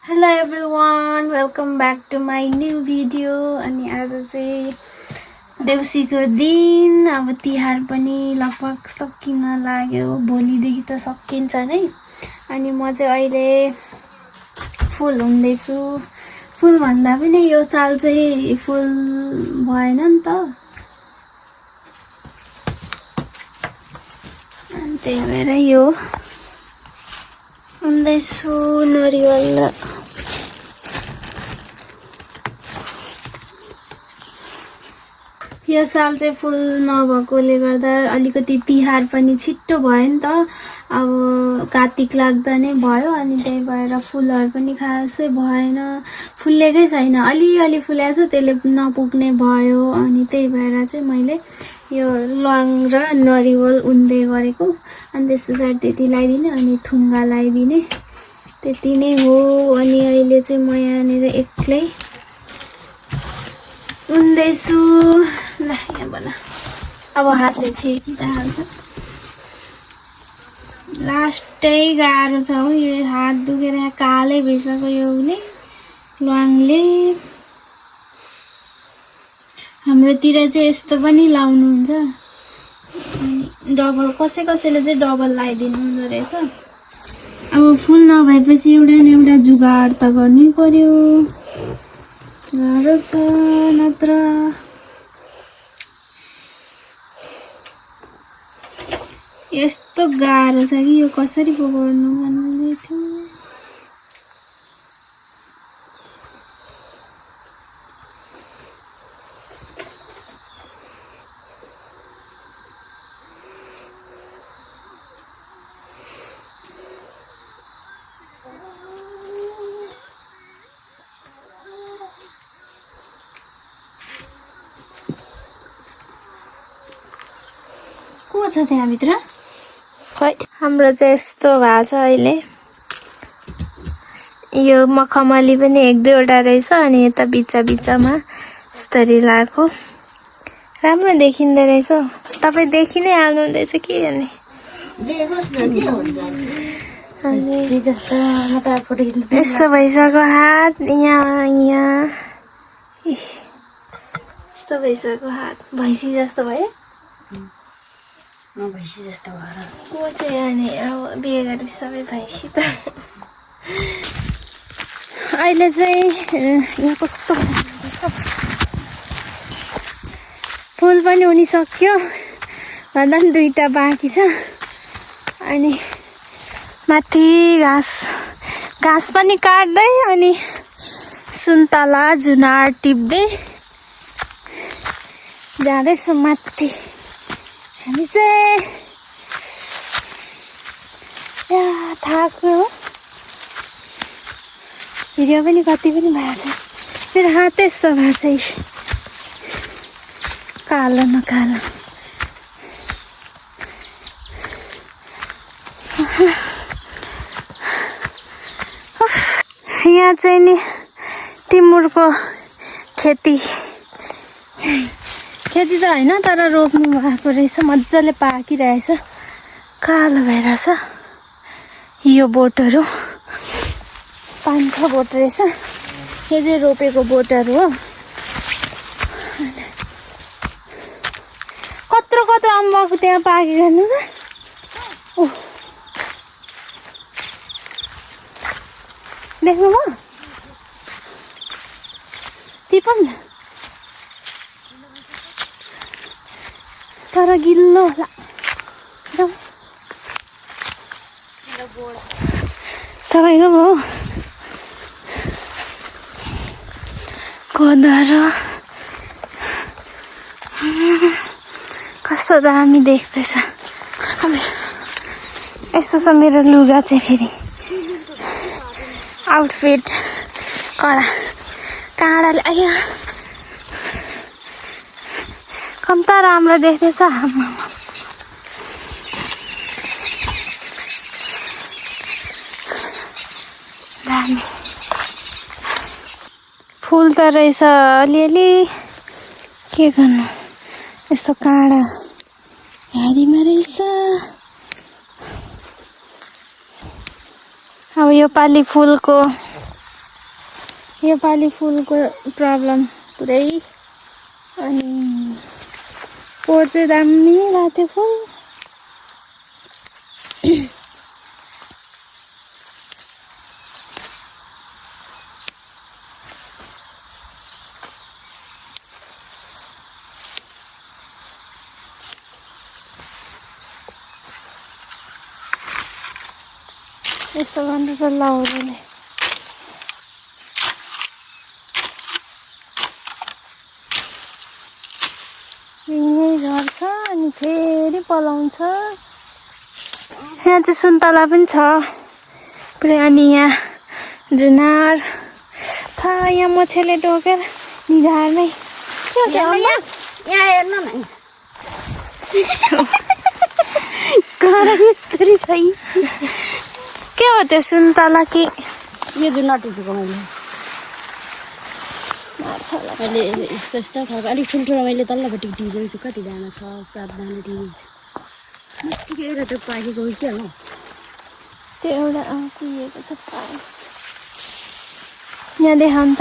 Hello everyone, welcome back to my new video. अनि आज चाहिँ देउसीको दिन, अब तिहार पनि लगभग सकिन लाग्यो, भोलिदेखि त सकिन्छ नै। अनि म चाहिँ अहिले फुल हुँदैछु। फुल भन्दा पनि यो साल चाहिँ फुल भएन नि त, अनि त्यही भएर यो हुँदैछु नरिवल। यो साल चाहिँ फुल नभएकोले गर्दा अलिकति तिहार पनि छिट्टो भयो नि त। अब कार्तिक लाग्दा नै भयो, अनि त्यही भएर फुलहरू पनि खासै भएन, फुलेकै छैन। अलिअलि फुलेको छ, त्यसले नपुग्ने भयो। अनि त्यही भएर चाहिँ मैले यो ल्वाङ र नरिवल उन्दै गरेको। अनि त्यस पछाडि त्यति लगाइदिने, अनि थुङ्गा लगाइदिने, त्यति नै हो। अनि अहिले चाहिँ म यहाँनिर एक्लै उन्दैछु। ल यहाँ बना, अब हातले छेकिँदा हाल्छ। लास्टै गाह्रो छ हो, यो हात दुखेर यहाँ कालै भइसक्यो योले ल्वाङले। हाम्रोतिर चाहिँ यस्तो पनि लाउनुहुन्छ, डबल कसैले चाहिँ डबल लगाइदिनु हुँदो रहेछ। अब फुल नभएपछि एउटा न एउटा जुगाड त गर्नै पर्यो, गाह्रो छ नत्र। यस्तो गाह्रो छ कि यो कसरी पो गर्नु भन्दै थियो। को छ त्यहाँभित्र? खै, हाम्रो चाहिँ यस्तो भएको छ अहिले। यो मखमली पनि एक दुईवटा रहेछ, अनि यता बिचमा यस्तरी लगाएको राम्रो देखिँदो रहेछ। तपाईँ देखि नै हाल्नुहुँदैछ कि? अनि यस्तो भइसक्यो हात, यहाँ यस्तो भइसक्यो हात, भैँसी जस्तो भयो। भैँसी जस्तो भएर को चाहिँ अनि अब बिहे गरे सबै भैँसी त। अहिले चाहिँ यहाँ कस्तो फुल पनि हुनिसक्यो, भन्दा पनि दुईटा बाँकी छ। अनि माथि घाँस पनि काट्दै, अनि सुन्तला जुनार टिप्दै जाँदैछु माथि। हामी चाहिँ थाक्यो, भिडियो पनि कति पनि भएको छ। मेरो हात यस्तो भएको छ, कालो न कालो। यहाँ चाहिँ नि टिमुरको खेती त होइन, तर रोप्नु भएको रहेछ, मजाले पाकिरहेछ, कालो भइरहेछ। यो बोटहरू 5-6 बोट रहेछ, यो चाहिँ रोपेको बोटहरू हो। कत्रो अम्बक त्यहाँ पाकेको हेर्नु त। ओ देख्नुभयो? टिपौँ न, तर गिल्लो होला। तपाईँको भयो कोदरो, कस्तो दामी देख्दैछ। अब यस्तो छ मेरो लुगा चाहिँ, फेरि आउटफिट काँडाले आयो कम्ता राम्रो देख्दैछ। दामी फुल त रहेछ अलिअलि, के गर्नु, यस्तो काँडा घारीमा रहेछ। अब यो पालि फुलको योपालि फुलको प्रब्लम पुरै अनि पोहोर चाहिँ दामी लाग्थ्यो फुल यस्तो गर्नुपर्छ लाउरोले यहीँ झर्छ अनि फेरि पलाउँछ यहाँ चाहिँ सुन्तला पनि छ पुरै अनि यहाँ जुनार यहाँ मच्छरले टोकेर निधारमै यहाँ हेर्नु न घर यस्तरी छ के हो त्यो सुन्तला कि यो जुन नटिपेको मैले यस्तो यस्तो खालको अलिक ठुल्ठुलो मैले तल्लोपट्टि टिपेको छु कति दाना 6-7 दाना टिपेको छु एउटा त पाकेको के हो त्यो एउटा कुहिएको छ पाए यहाँ देखाउनु त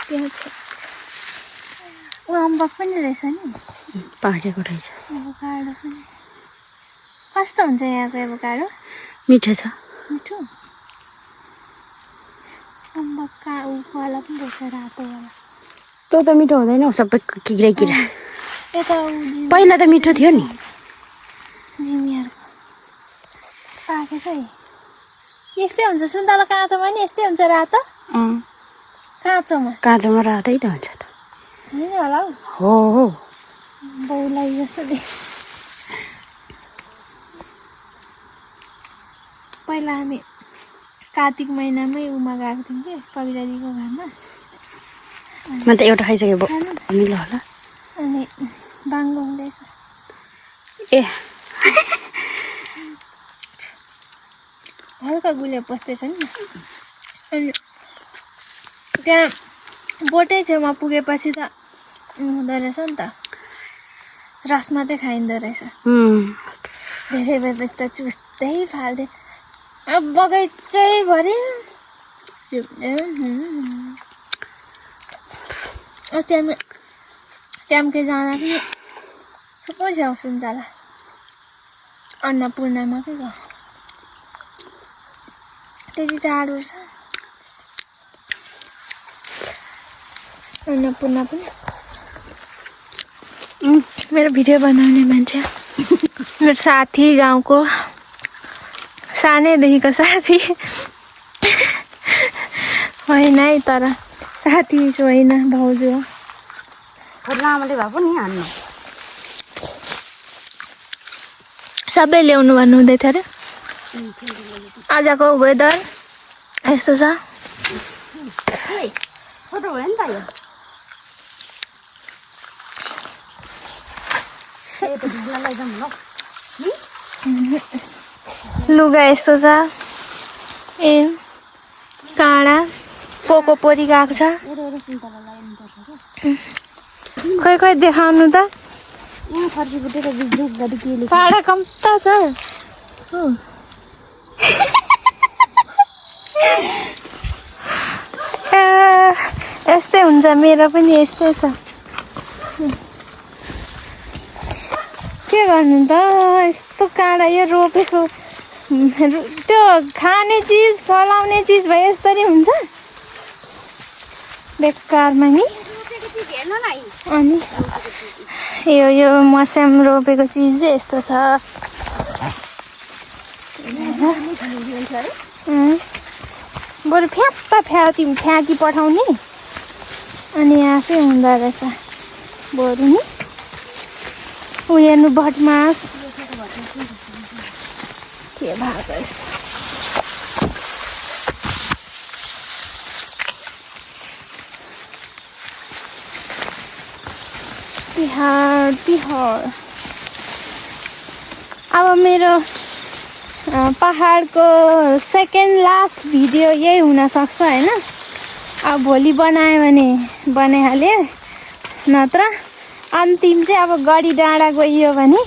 त्यहाँ छ अम्बक पनि रहेछ नि पाकेको रहेछ एभोकाडो पनि कस्तो हुन्छ यहाँको एभोकाडो मिठो छ मिठो अम्बकका उवाला पनि रहेछ रातोवाला त्यो त मिठो हुँदैन हौ सबै किरा किरा यता पहिला त मिठो थियो नि जिमियारको पाकेछ है यस्तै हुन्छ सुन्तला काँचोमा नि यस्तै हुन्छ रातो काँचोमा रातै त हुन्छ त होइन होला हो हो बाउलाई जस्तो पहिला हामी कार्तिक महिनामै उमा गएको थियौँ कि कविता दिदीको घरमा म त एउटा खाइसकेँ मिलो होला अनि बाङ्गो हुँदैछ ए हल्का गुलियो पस्दैछ नि अनि त्यहाँ बोटै छेउमा पुगेपछि त हुँदो रहेछ नि त रस मात्रै खाइँदो रहेछ धेरै भएपछि त चुस्दै फाल्थ्यो अब बगैँचैभरि अस्ति हामी च्याम्के जाँदा पनि थुप्रो छ सुन्तला अन्नपूर्णमा के गयो त्यति टाढो छ अन्नपूर्ण पनि मेरो भिडियो बनाउने मान्छे मेरो साथी गाउँको सानैदेखिको साथी होइन है तर साथी होइन भाउजू हो लामोले भए पनि हान्नु सबै ल्याउनु भन्नुहुँदै थियो अरे आजको वेदर यस्तो छ छोटो भयो नि त यो लुगा यस्तो छ ए काँडा पोको पोरी गएको छ खोइ खोइ देखाउनु त काँडा कम्ता छ यस्तै हुन्छ मेरो पनि यस्तै छ के गर्नु त यस्तो काँडा यो रोपेको त्यो खाने चिज फलाउने चिज भए यसरी हुन्छ बेकारमा नि अनि यो मस्याम रोपेको चिज चाहिँ यस्तो छ बरु फ्याँकी पठाउने अनि आफै हुँदो रहेछ बरु नि ऊ हेर्नु भटमास के भएको यस्तो तिहार अब मेरो पहाडको सेकेन्ड लास्ट भिडियो यही हुनसक्छ होइन अब भोलि बनायो भने बनाइहाल्यो नत्र अन्तिम चाहिँ अब गढी डाँडा गइयो भने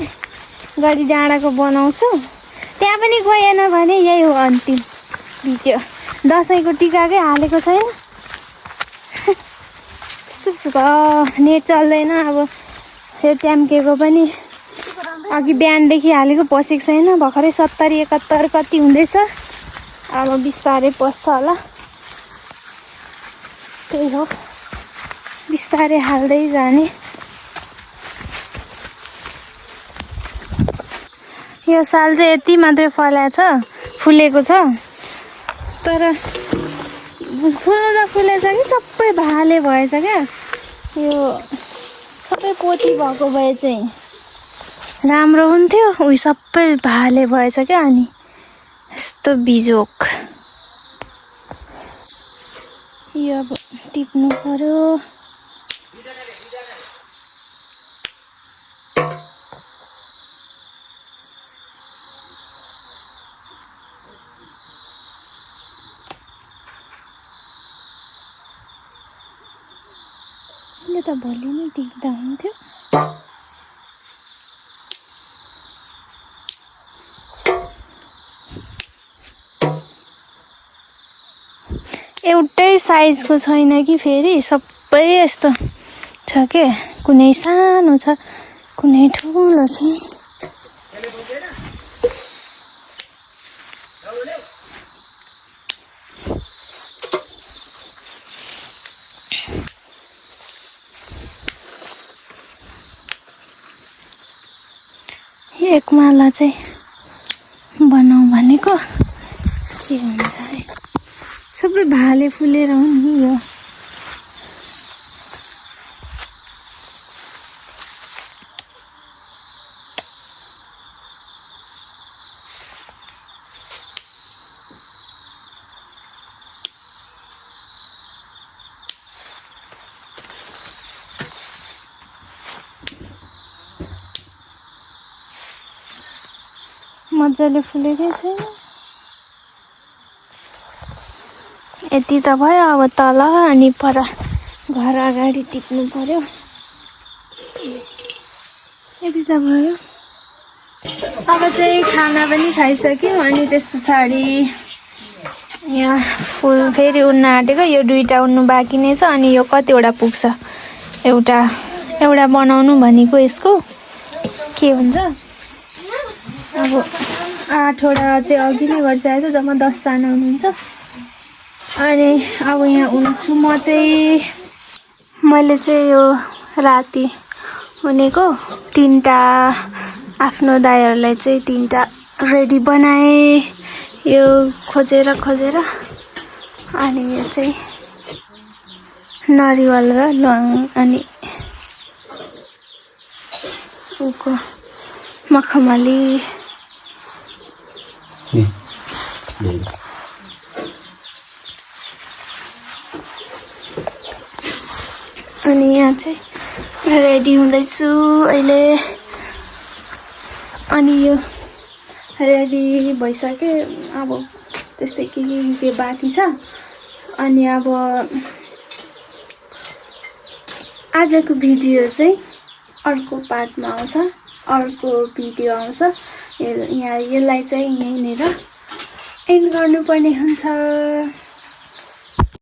गढी डाँडाको बनाउँछु त्यहाँ पनि गएन भने यही हो अन्तिम भिडियो दसैँको टिकाकै हालेको छैन। त्यस्तो नेट चल्दैन। अब यो च्याम्केको पनि अघि बिहानदेखि हालेको पसेको छैन। भर्खरै 70 71 कति हुँदैछ। अब बिस्तारै पस्छ होला। त्यही हो, बिस्तारै हाल्दै जाने। यो साल चाहिँ यति मात्रै फुलेको छ। तर फुल्नु त फुलेछ कि सबै भाले भएछ क्या। यो सबै पोती भएको भए चाहिँ राम्रो हुन्थ्यो। उयो सबै भाले भएछ क्या। अनि यस्तो बिजोक। यो अब टिप्नु पर्यो। यसले त भोलि नै टिप्दा हुन्थ्यो। एउटै साइजको छैन कि फेरि सबै यस्तो छ के। कुनै सानो छ, कुनै ठुलो छ। एक माला चाहिँ बनाऊ भनेको के हुन्छ है। सबै भाले फुलेर हुन् नि यो। मजाले फुलेकै छैन। यति त भयो। अब तल अनि पर घर अगाडि टिप्नु पर्यो। यति त भयो। अब चाहिँ खाना पनि खाइसक्यौँ। अनि त्यस पछाडि यहाँ फुल फेरि उड्न आँटेको। यो 2टा उड्नु बाँकी नै छ। अनि यो कतिवटा पुग्छ। एउटा बनाउनु भनेको यसको के हुन्छ। अब 8वटा चाहिँ अघि नै गरिसकेको छ। जम्मा 10जना हुनुहुन्छ। अनि अब यहाँ हुन्छु म चाहिँ। मैले चाहिँ यो राति हुनेको 3टा आफ्नो दाइहरूलाई चाहिँ 3टा रेडी बनाएँ। यो खोजेर अनि यो चाहिँ नरिवल र ल्वाङ अनि उको मखमली। अनि यहाँ चाहिँ रेडी हुँदैछु अहिले। अनि यो रेडी भइसक्यो। अब त्यस्तै के बाँकी छ। अनि अब आजको भिडियो चाहिँ अर्को पार्टमा आउँछ। अर्को भिडियो आउँछ। यहाँ यसलाई चाहिँ यहीँनिर एन्ड गर्नुपर्ने हुन्छ।